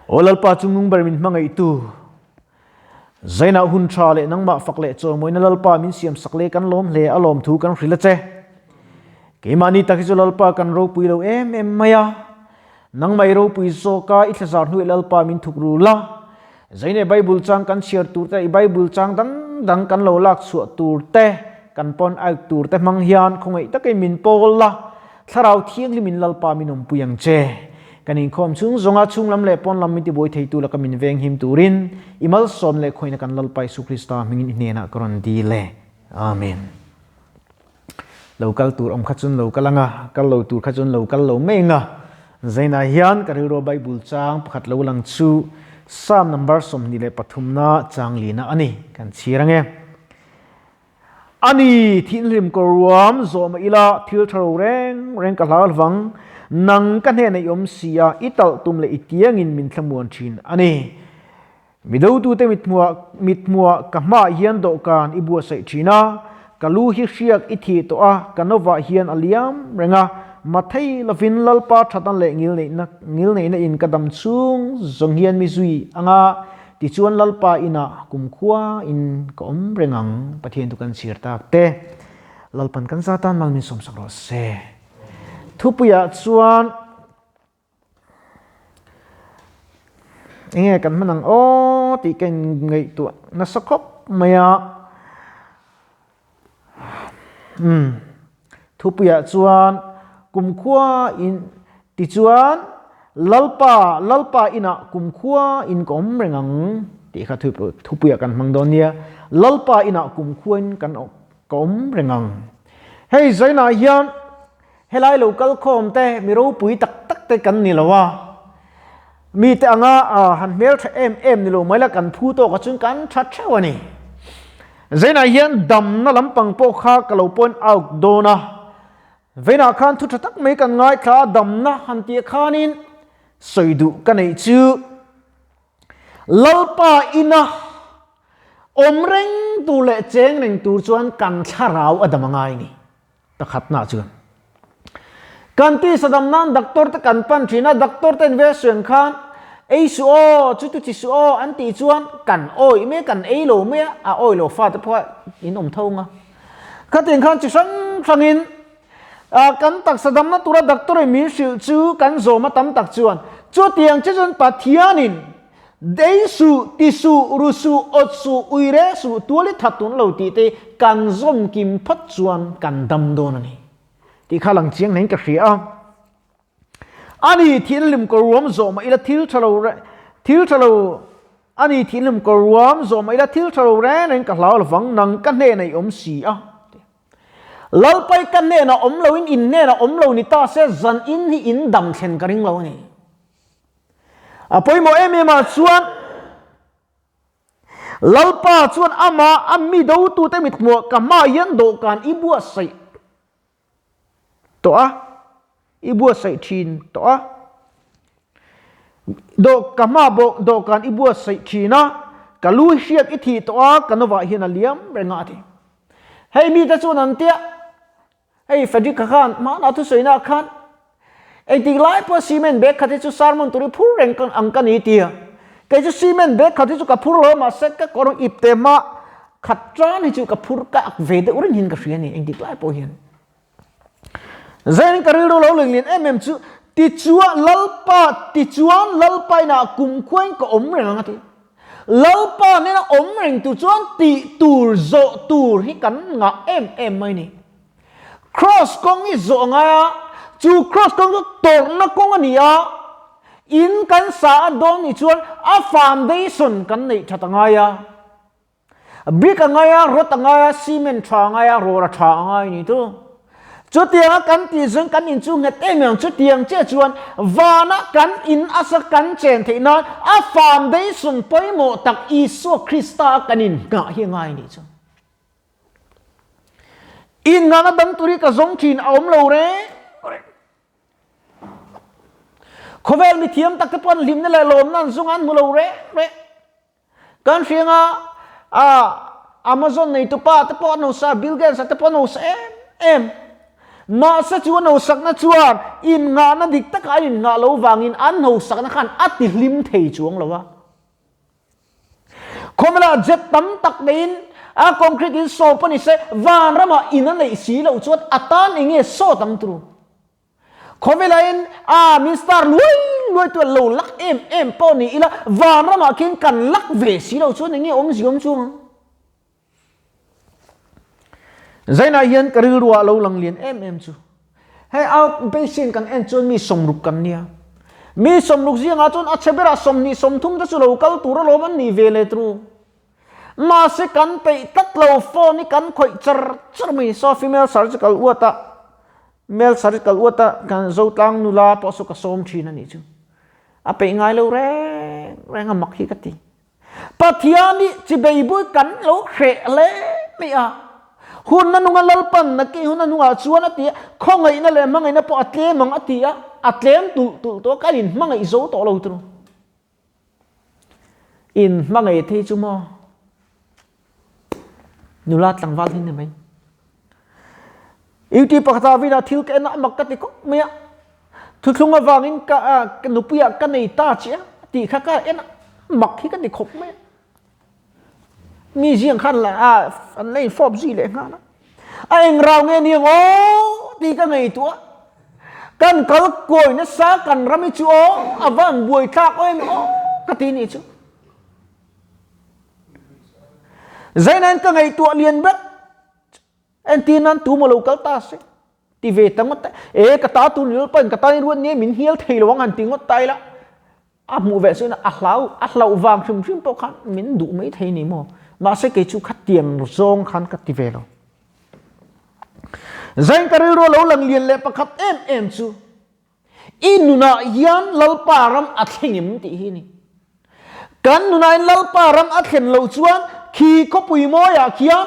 Aw Lalpa chungnung ber min hmangaihtu, Zainah hun tha leh nangmah fak leh chawimawina Lalpa min siam sak leh kan lawm hle a lawmthu kan hrilh a che. Keimahni tak hi chu Lalpa kan ropui lo em em mai a, nangmah i ropui zawk a, i thlazar hnuaih Lalpa min thuk ru la. Zaineh Bible chang kan chhiar tur te, i Bible chang dang dang kan lo lak chhuah tur te, kan pawn aik tur te hmang hian khawngaih takin min pawl la, Thlarau Thianghlimin Lalpa min awmpui ang che. Kan inkhawm chhung zawnga chhung lam leh pawn lam min tibuai theitu laka min venghim turin i malsawm leh khawina kan Lalpa Isu Krista hmingin i hnenah ka rawn dil e. Amen. Lo kal tur awm kha chun lo kal anga, kal lo tur kha chun lo kal lo mai anga. Zainah hian ka rilrua Bible chang pakhat lo lang chu Psalm number 23 na chang lina a ni. Kan chhir ange. A ni, thinhlim ka ruam zawh mah ila thil tha ro reng reng ka hlau hlavang, nang ka hnenah i awm si a, i talh tum leh i tiangin min thlamuan thin a ni. Mi dotute mithmuah mithmuah ka hmaah hian dawhkan i buatsaih thin a, ka lu hi hriak i thih tawh a, ka novah hian a liam reng a, mathei lovin Lalpa thatna leh ngilneihna ngilneihna in ka dam chhung zawng hian mi zui anga Tichuan Lalpa inah kumkhua in ka awm reng ang, Pathian chu kan chhir tak te. Lalpan kan za tan mal min sawmsak rawh se. Thupuiah chuan enge kan hman ang aw tih ka ngaihtuah nasa khawp mai a. Umm thupuiah chuan kumkhua in tichuan Lalpa Lalpa inah kumkhua in ka awm reng ang tih kha thupuiah kan hmang dawn nia. Lalpa inah kumkhua in kan ka awm reng ang. Hei zainah hian helai lo kal khawm te mi ropui tak tak te kan ni lo a. Mi te anga han hmel tha em em ni lo mai la kan phu tawk ah chuan kan tha theuh a ni. Zainah hian damna lampang pawh kha ka lo point out dawn a. Vainah khan thu tha tak mai kan ngaithla a, damna han tih khanin sawi duh ka neih chu Lalpa ina awm reng tur leh cheng reng tur chuan kan thlarau a dam a ngai ni. Pakhatna chuan kan tisa dam nan doctor te kan pan thin a, doctor ten ve suan khan ei suh aw, chu chu chi suh aw an tih chuan kan awih mai a, kan ei lo mai a, a awih lo fate pawh in awm tho ang a. Khatiang khan chi hrang hrangin kan taksa damna tura doctor in min hrilh chu kan zawm a tam tak chuan chutiang che chuan Pathianin Dei suh, ti suh, ru suh, awt suh, ui reng suh, tual i that tun lo tih te kan zawm kim phawt chuan kan dam dawn a ni tih kha lang chiang hlein ka hria a. A ni thinhlim ka ruam zawh mah ila thil tha lo thil tha lo a ni thinhlim ka ruam zawh mah ila thil tha lo reng reng ka hlau lovang nang ka hnenah i awm si a. Lalpai ka hnenah awm loin in hnenah awm lo ni ta se zan in hi in dam thlen ka ring lo a ni. A pawimawh em em ah chuan Lalpa chuan amah a mi dotute mithmuah ka hmaah hian dawhkan i buatsaih tawh a, i buatsaih thin tawh a. Dawh ka hma bawk dawhkan i buatsaih thin a, ka lu hriak i thih tawh a, ka novah hian a liam reng a a ti. Hei mite chuan an tia. Hei Frederick kha khan hmanah thusawinak khan engtik lai pawh cement bag khat hi chu sermon tur hi phur reng ang ka ni tia. Kei chu cement bag khat hi chu ka phur lo mahse ka kawr ip te hma khat tan hi chu ka phur ka ak ve deuh reng hian ka hria ni engtik lai pawh hian. Zain ka rilru lo leng lian em em chu tichuan Lalpa tichuan Lalpa inah kumkhua in ka awm reng ang a ti. Lalpa nena awm reng tur chuan tih tur zawh tur hi kan ngah em em mai ni. Cross kawng hi zawh a ngai a, chu cross kawng chu tawrhna kawng a ni a, in kan sa a dawn nih chuan a foundation kan neih that a ngai a, brick a ngai a, rod a ngai a, cement tha a ngai a, rawra tha a ngai ni chu. Chutianga kan tih chuan kan in chu nghet em em ang. Chutiang chiah chuan vana kan in asa kan chen theih nan a foundation pawimawh tak Isua Krista a kan innghah hi a ngai nih chu. Innghahna dang tur hi ka zawng thin a awm lo reng reng. Khawvel mithiam tak te pawh an hlimna leh lawmna an zung a an hmu lo reng reng. Kan hrianga a Amazon nei tu pa te pawh an hausa, Bill Gates a te pawh an hausa em em. Mahse chu an hausakna chuan innghahna dik takah an innghah lo vangin an hausakna khan a tihlim thei chuang lo a. Khawvelah jet tam tak neiin a concrete in sawm pawh ni se vanramah in a neih si loh chuan a tan eng nge sawt ang turu. Khawvelah in a min star luai luai tu a lo lak em em pawh ni ila vanramah khian kan lak ve si loh chuan eng nge awmzia awm chuang ang. Zainah hian ka rilruah lo lang lian em em chu hei a patient kan en chuan mi 60 kan nia. Mi 60 zingah chuan a chhe berah 20 30 te chu lo kal tur alawm an nih ve leh tru. Mahse kan peih tlat lo phone hi kan khawih char char mai saw female surgical ward ah male surgical ward ah kan Zotlang nula pawh saw ka sawm thin a nih chu. A peih ngai lo reng reng a mak hi ka ti. Pathian hi chibei bui kan lo hreh hle mai a. Hun a nunga Lalpan na ki hun a nungah chuan a ti a, khawngaihna leh hmangaihna pawh a tlem ang a ti a, a tlem tulh tulh tawh a, kan inhmangaih zo tawh lo tur. Inhmangaih thei chu maw? Nula tlangval hi ni mai. Youtube pakhata vina thil ka en a mak ka ti khawp mai a. Thuthlung avangin ka ka nupuiah ka nei ta che a tih kha ka en a mak hi ka ti khawp mai a. Mi ziang khan la a an la infawp zui leh nghal a. A eng rau nge ni ang aw tih ka ngaihtuah a. Kan kal kawi nasa kan ram hi chu aw a van buaithlak em aw ka ti nih chu. Zainain ka ngaihtuah lian ber entir nan tu maw lo kal ta se ti ve ta ngawt ta e ka ta tur ni lo pahin ka tan ruat nge min hnial thei lo ang han ti ngawt ta ila a hmuh ve chuan a hlau a hlauh vang hrim hrim pawh khan min duh mai thei ni maw mahse kei chu khatiang zawng khan ka ti ve lo Zain ka rilru lo lang lian leh pakhat em em chu I nunah hian Lalpa ram a thleng em tih hi a ni. Kan nunah hian Lalpa ram a thlen loh chuan khi khawpui mawiah khian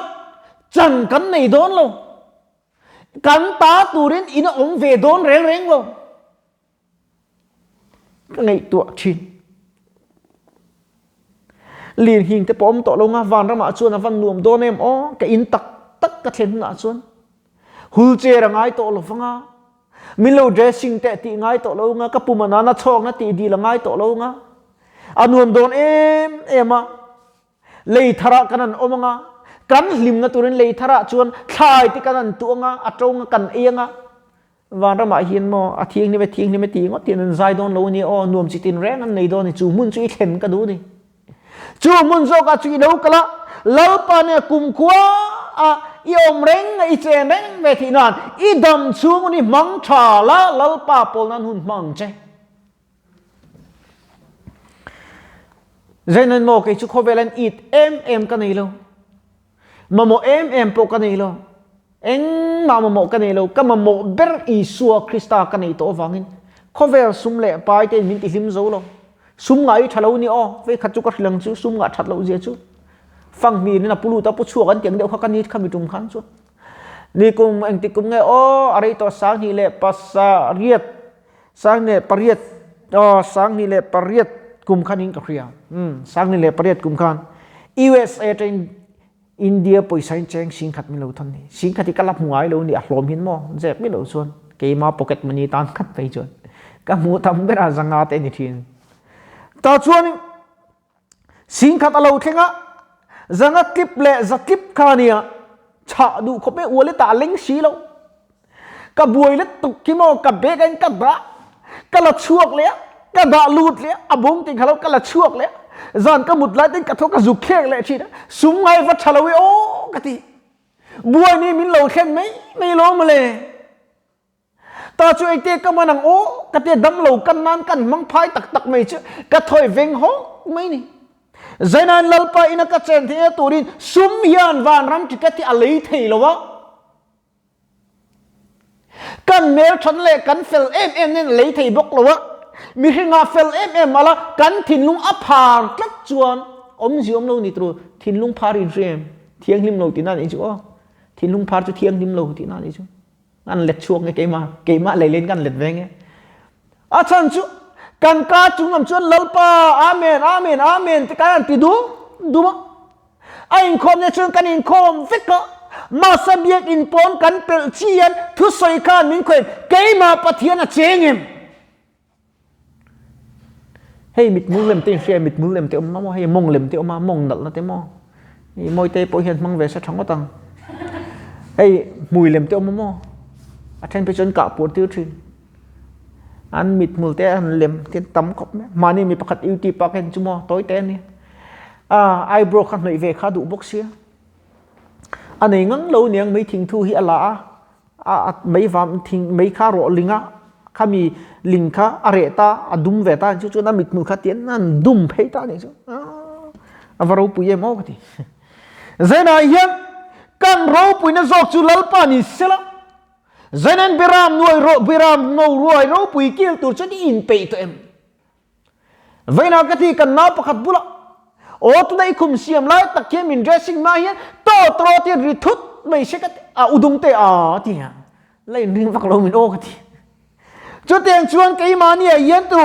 chan kan nei dawn lo. Kan ta turin in a awm ve dawn reng reng lo. Ka ngaihtuah thin. Lirnghing te pawh awm tawh lo nga vanramah chuan a van nuam dawn em aw ka in tak tak ka thlen hunah chuan wheelchair a ngai tawh lo vang a. Min lo dressing teh tih ngai tawh lo nga, ka pum a nana chhawkna tih dil a ngai tawh lo nga. A nuam dawn em em a, lei tharah kan han awm anga, kan hlimna turin lei tharah chuan thlai te kan han tuh anga, a tawng a kan ei anga. Vanramah hian maw a thianghlim e thianghlim e tih ngawt hian an zai dawn lo a nia aw, nuam chi tin reng an nei dawn a ni, chu hmun chu i thlen ka duh a ni. Chu hmun zawkah chu i lo kal a, Lalpa nia kumkhua a i awm reng a i chen reng ve theih nan i dam chhung hun i hmang tha la, Lalpa pawl nan hun hmang ang che. Zainain maw kei chu khawvel an it em em ka nei lo. Mamawh em em pawh ka nei lo. Engmah mamawh ka nei lo. Ka mamawh ber Isua Krista ka nei tawh avangin khawvel sum leh pai tein min tihlim zo lo. Sum ngah hi tha lo ni aw. Vei khat chu ka hrilh ang chu sum ngah that loh zia chu. Fang hnirin a pu lut a pu chhuak an ti ang deuh kha ka ni kha mi tum khan chuan. Ni kum engtik kum nge aw a rei tawh 28 18 aw 18 kum khan in ka hria. Um 18 kum khan USA atangin India pawisa in cheng 10,000 min lo thawn ni. 10,000 hi ka la hmu ngai lo ni a hlawm hin maw zep mi lo chuan keima pocket money tan khat phei chuan ka hmu tam ber a zanga te ni thin. Ta chuan 10,000 a lo thleng a zanga tlip leh za tlip kha nia chah duh khawp e wallet ah a leng si lo. Ka buai lutuk khi maw ka bag ah in ka dah ka la chhuak leh a ka dah lut leh a a bung ti kha lo ka la chhuak leh a zan ka mut lai ten ka tho ka zuk thlek leh thin a sum ngai va tha lo i aw ka ti buai ni min lo thlen mai mai lo mawle ta chu engte ka man ang aw ka tia dam lo kan nan kan hmang phai tak tak mai chu ka thawi veng hawk mai ni Zainan Lalpa ina ka chen theihna turin sum hian vanram ticket hi a lei thei lo a. Kan hmelthat leh kan fel em em nen a lei thei bawk lo a, mihringah fel em em mah la kan thinlung a phar tlat chuan awmzia awm lo ni turu thinlung phar in hria em? Thianghlim lo tihna anih chu aw. Thinlung phar chu thianghlim lo tihna anih chu. An let chhuak nge keimah, keimah lei leiin kan let ve nge. A chhan chu kan ka chung lam chuan Lalpa Amen Amen Amen te kai an ti dum dum a. A inkhawm ne chuan kan inkhawm vek a. Masa biak in pawn kan pelh chian thusawi khan min khawih keimah Pathian a cheng em? Hei mithmul lem te in hria mithmul lem te awm a maw hei mawng lem te awm a mawng nalh na te maw hei mawite pawh hian hmang ve se tha ngawt ang hei hmui lem te awm a maw a then phei chuan kah puar tir thin an mithmul te an lem te tam khawp mai mahni mi pakhat youtube ah khan chu maw tawi te a nia ah eyebrow kha hnawih ve kha duh bawk sia a nei ngang lo aniang mai thingthu hi a la a. A mei vam thing mei kha rawh ling a khami ling kha a reh ta a dum ve ta chu chuan a mithmul kha tian an dum phei ta anih chu a va ropui em aw ka ti Zainah hian kan ropuina zawk chu Lalpa ni sela Zainan Biram nuai ro Biram no ruai ropui kil tur chuan i inpeih tawh em Vainah ka ti kan nau pakhat bulah aw tuna i khum siam lai tak hian min dressing hma hian tawt rawt hian ri thut mai se ka ti a udung te a ti a la inring vak lo min aw ka ti chutiang chuan keimahni ah hian tu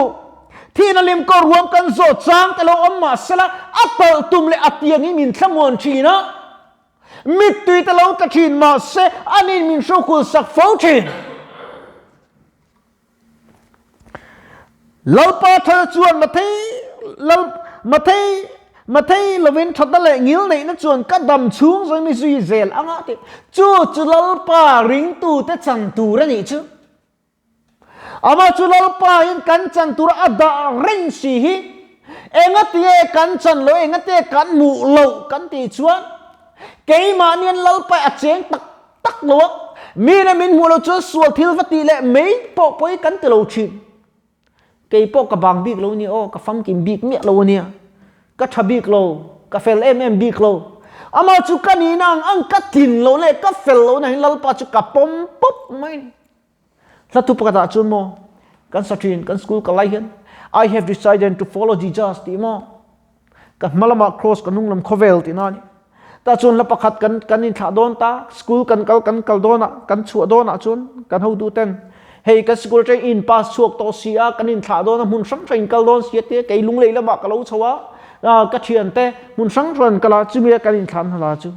thihna lim kawr ruam kan zawh chang te lo awm mah sela a talh tum leh a tiang hi min thlamuan thin a mittui te lo tla thin mah se anin min hrukhul sak fo thin. Lalpa thar chuan Mathei Lal Mathei Mathei lovin thatna leh ngil neihna chuan ka dam chhung zawng mi zui zel anga tih chu chu Lalpa ringtute chan tur a nih chu. Amah chu Lalpa in kan chan tur a dah reng si hi engatinge kan chan loh engatinge kan hmuh loh kan tih chuan keimahnian Lalpa a cheng tak tak lo a, mi ina min hmuh loh chuan sual thil va tih leh mai pawh pawi kan ti lo thin. Kei pawh ka bang bik lo nia aw, ka famkim bik miah lo ania, ka tha bik lo, ka fel em em bik lo. Amah chu ka nihna ang ang ka tlin loh leh ka fel loh na hi Lalpa chu ka pawm pawp mai a ni. Hla thu pakhatah chuan maw kan sa thin, kan school kal lai hian I have decided to follow Jesus tih maw Ka hma lamah cross ka hnung lam khawvel tihna a ni. Tah chuan hla pakhat kan kan inthlah dawn ta, school kan kal kan kal dawn ah, kan chhuah dawn ah chuan kan hotu ten hei kan school atangin in pass chhuak tawh si a, kan inthlah dawn a, hmun hrang hrang in kal dawn si a tia kei lunglei lamah ka lo chho a, ka thiante hmun hrang hrang an kal a, chumi a kan inthlah hna la chu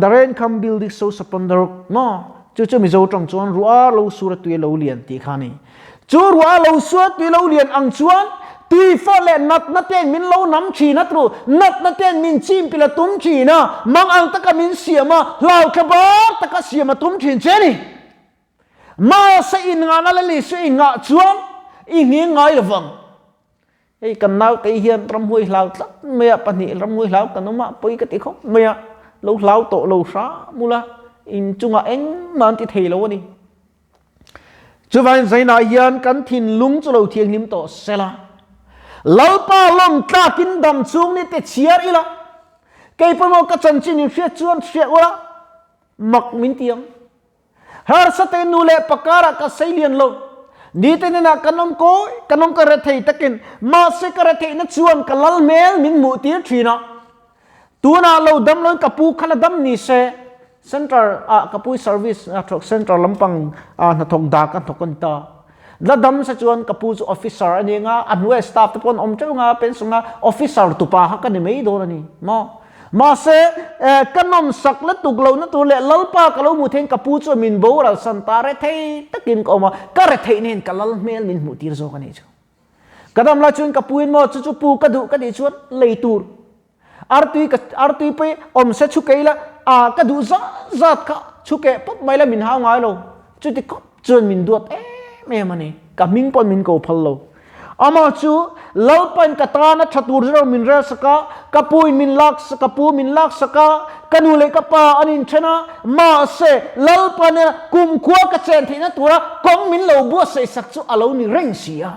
the rain come build it so upon the rock maw chu chu Mizo tawng chuan ruah lo sur a tui a lo lian tih kha a ni. Chu ruah lo suat tui lo lian ang chuan tuifa leh natna ten min lo nam thin a tru, natna ten min chim pil a tum thin a, mang ang taka min siam a, hlau thla bar taka siam a tum thin che a ni. Mahse inngahna leh Isua inngah chuan i nghing ngai lovang. Hei kan naute hian ramhuai hlau tlat mai a, pahnih ramhuai hlau kan awm a, pawi ka ti khawp mai a, lo hlau tawh lo hram ula, inchungah engmah an ti thei lo a ni. Chuvangin zainah hian kan thinlung chu lo thianghlim tawh sela, Lalpa lawm tlakin dam chung ni te chhiar ila, kei pawimawh ka chanchin in hriat chuan hriat ula, mak min ti ang. Harsa te nu leh pa karah ka sei lian lo, ni te hnenah kan awm kawi, kan awm ka rethei takin, mahse ka retheihna chuan ka lal hmel min hmuh tir thin a. Tunah lo dam loin ka pu kha la dam ni se, Center ah ka pu service a thawk center lampang ah hnathawk dak a thawk a ni ta. La dam se chuan ka pu chu officer a ni anga, a hnuaia staff te pawh an awm teuh anga, pension a officer tupa kha ka ni mai dawn a ni maw. Mahse ka nawmsak lutuk lohna tur leh Lalpa ka lo hmuh theihin ka pu chuan min boral san ta rethei takin ka awm a, ka retheih nen ka lal hmel min hmuh tir zawk a nih chu. Ka dam lai chuan ka pu in maw chu chu pu ka duh ka tih chuan lei tur artui ka artui pawh awm se chhu kei la a ka duh zat zat kha chhu keh pawp mai la min hau ngai lo chuti khawp chuan min duat em em a ni ka hming pawh min ko phal lo amah chu Lalpain ka tana tha tur zero min rel sak a ka pu in min lak ka pu min lak sak a ka nu leh ka pa an inthen a mahse Lalpa nena kumkhua ka chen theihna tura kawng min lo buatsaih sak chu a lo ni reng si a.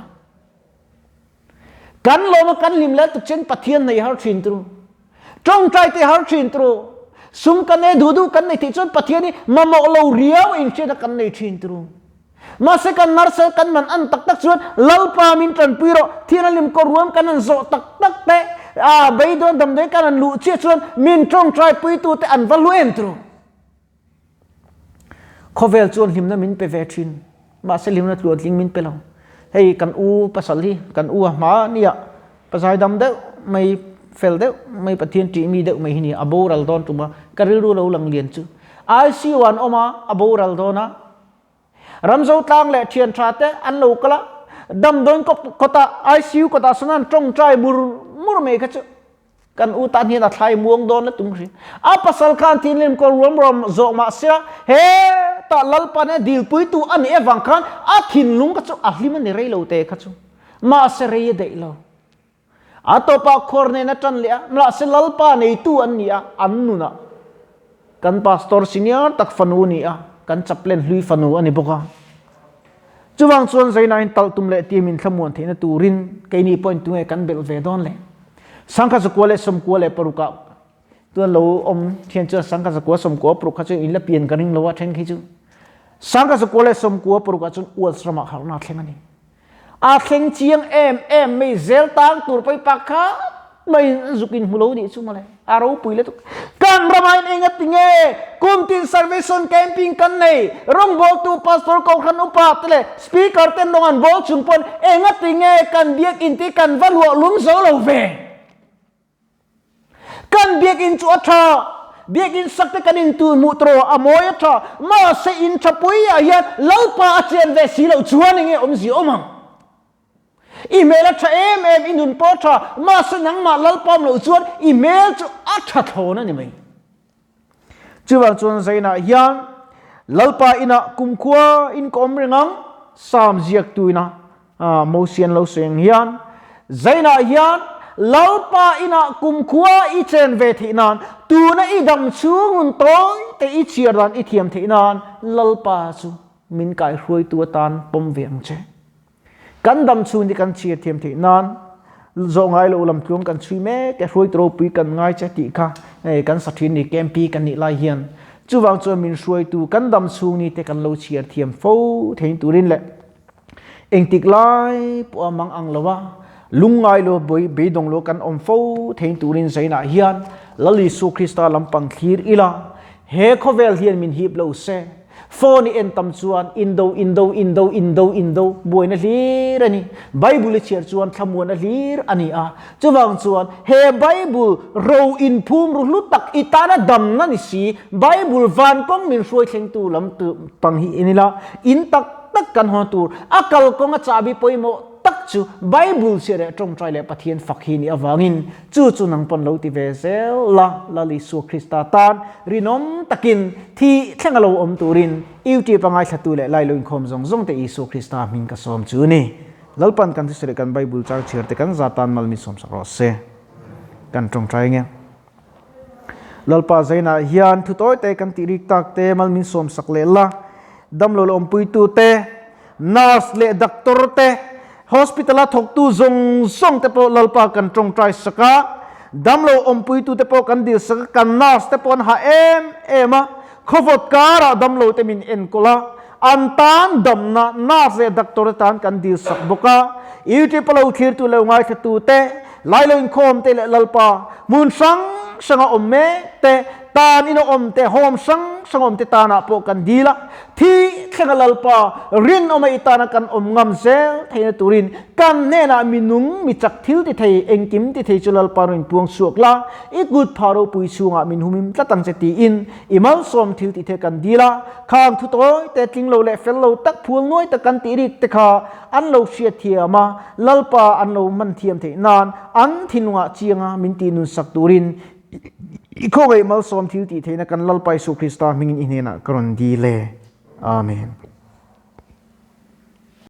Kan lawm a kan hlim leh tuk chen Pathian nei har thin tru. Tawngtai te har thin tru. Sum kan e duh duh kan nei theih chuan Pathian hi mamawh lo riau inhriatna kan nei thin tru. Mahse kan narsal kan man an tak tak chuan Lalpa min tanpui rawh, thian a lim kawr ruam kan han zawh tak tak te, a beidawn damdawi kan han luh chiah chuan min tawngtai puitu te an va hlu em tru. Khawvel chuan hlimna min pe ve thin, mahse hlimna tluantling min pe lo. Hei kan u pasal hi kan u a hma nia, pazai dam deuh mai. fel deuh mai Pathian ṭih mi deuh mai hi ni a boral dawn ṭum a, ka rilru lo lang lian chu. ICU an awm a, a boral dawn a. Ramzo tlang leh ṭhian ṭha te an lo kal a, damdawiin kawtah ICU kawtah sawn an ṭawngṭai mur mur mai kha chu kan u tan hian a thlai muang dawn la tum hri. A pasal khan thinrim kaw ruam ruam zawh mah sia hetah Lalpa nen dilpuitu a nih avang khan a thinlung kha chu a hlim a ni rei lo te kha chu. Mahse rei a daih lo. A tawpah khuar nen a tan leh a, mahse Lalpa neitu an ni a, an nunah kan pastor senior tak fanu a ni a, kan chaplain hlui fanu a ni bawk a. Chuvang chuan Zainain talh tum leh tiamin thlamuan theihna turin keini pawhin tunge kan belh ve dawn le? Sangkhat zakua leh sawmkua leh parukah tuan lo awm thian chuan sangkhat zakua sawmkua paruk kha chu in la pian ka ring lo a then khi chu. Sangkhat zakua leh sawmkua parukah chuan Uals ramah harhna a thleng a ni. A thleng chiang em em mai zel tang tur pawh i pak khat mai in zuk in hmu lo nih chu mawle a ropui lutuk. Kan ramah in eng a ti nge kum tin salvation camping kan nei rawngbawltu pastor kohhran upa te leh speaker ten rawng an bawl chung pawn eng a ti nge kan biakinn te kan va luah lum zo lo ve. Kan biakinn chu a tha, biakinn sak te kan in tu hmuh tawh a mawi a tha, mahse in tha pui ah hian Lalpa a chen ve si loh chuan enge awmzia awm ang? I hmel a tha em em, i nun pawh a tha, mahse nangmah Lalpa awm loh chuan i hmel chu a tha thlawn a ni mai. Chuvang chuan Zainah hian Lalpa inah kumkhua in ka awm reng ang, Psalm ziaktu ina Mosian lo sawi ang hian Zainah hian Lalpa inah kumkhua i chen ve theih nan, tuna i dam chhung hun tawi te i chhiar dan i thiam theih nan Lalpa chu min kaihruaitu atan pawm ve ang che. Kan dam chhung hi kan chhiar thiam theih nan zawh ngai lo lam tluang kan chhui mek e, hruaitu ropui kan ngai che tih kha hei kan sa thin ni KMP kan nih lai hian chuvang chuan min hruaitu kan dam chhung ni te kan lo chhiar thiam fo thein turin leh engtik lai pawh a mang ang lo a lungngai lo bui beidawng lo kan awm fo thein turin zainah hian Lal Isu Krista lampang thlir ila he khawvel hian min hip lo se. Phone i en tam chuan indo, indo, indo, indo, indo buaina hlir a ni. Bible i chhiar chuan thlamuana hlir a ni a. Chuvang chuan he Bible ro inphum ru hlu tak i tana damna ni si, Bible van kawng min hruai thlengtu lam pang hi en ila, in tak tak kan hawn tur a kalkawng a chahbi pawimawh tak chu Bible chhiar leh tawngtai leh Pathian fak hi nih avangin Chu chu nang pawn lo ti ve zel la, Lal Isua Krista tan rinawm takin thi thleng a lo awm turin YouTube a ngaithlatu leh lai lo inkhawm zawng zawng te Isua Krista hming ka sawm chu ni. Lalpan kan thusawi leh kan Bible chang chhiar te kan za tan mal min sawmsak rawh se. Kan tawngtai nge. Lalpa zainah hian thu tawi te kan tih rik tak te mal min sawmsak leh la, damlo leh awmpuitu te, Nurse leh doctor te, hospital a thawktu zawng zawng te pawh Lalpa kan tawngtai sak a, damlo awmpuitu te pawh kan dil sak a, kan nurse te pawh an ha em em a, khawvawt karah damlo te min enkawl a, an tan damna nurse leh doctor te tan kan dil sak bawk a, YouTube a lo thlirtu leh ngaithlatu te, Lailo inkhawm te leh Lalpa hmun hrang hranga awm mek te, tan ina awm te, home hrang hrang awm te tanah pawh kan dil a, thi thlenga Lalpa rinawma i tana kan awm ngam zel theihna turin kan hnenah minung mi chak thil ti thei engkim ti thei chu Lalpa rawn inpuang chhuak la, i kut pha ropui chhungah min humim tlat ang che tiin i malsawm thil ti thei kan dil a, khang thu tawi te tling lo leh fel lo tak phul nuai tak kan tih rik te kha an lo hriatthiam a, Lalpa an lo hman thiam theih nan an thinlungah chianga min tih nun sak turin i khawngaih malsawm thil tih theihna kan Lalpa Isu Krista hmingin i hnenah ka rawn dil e. Amen.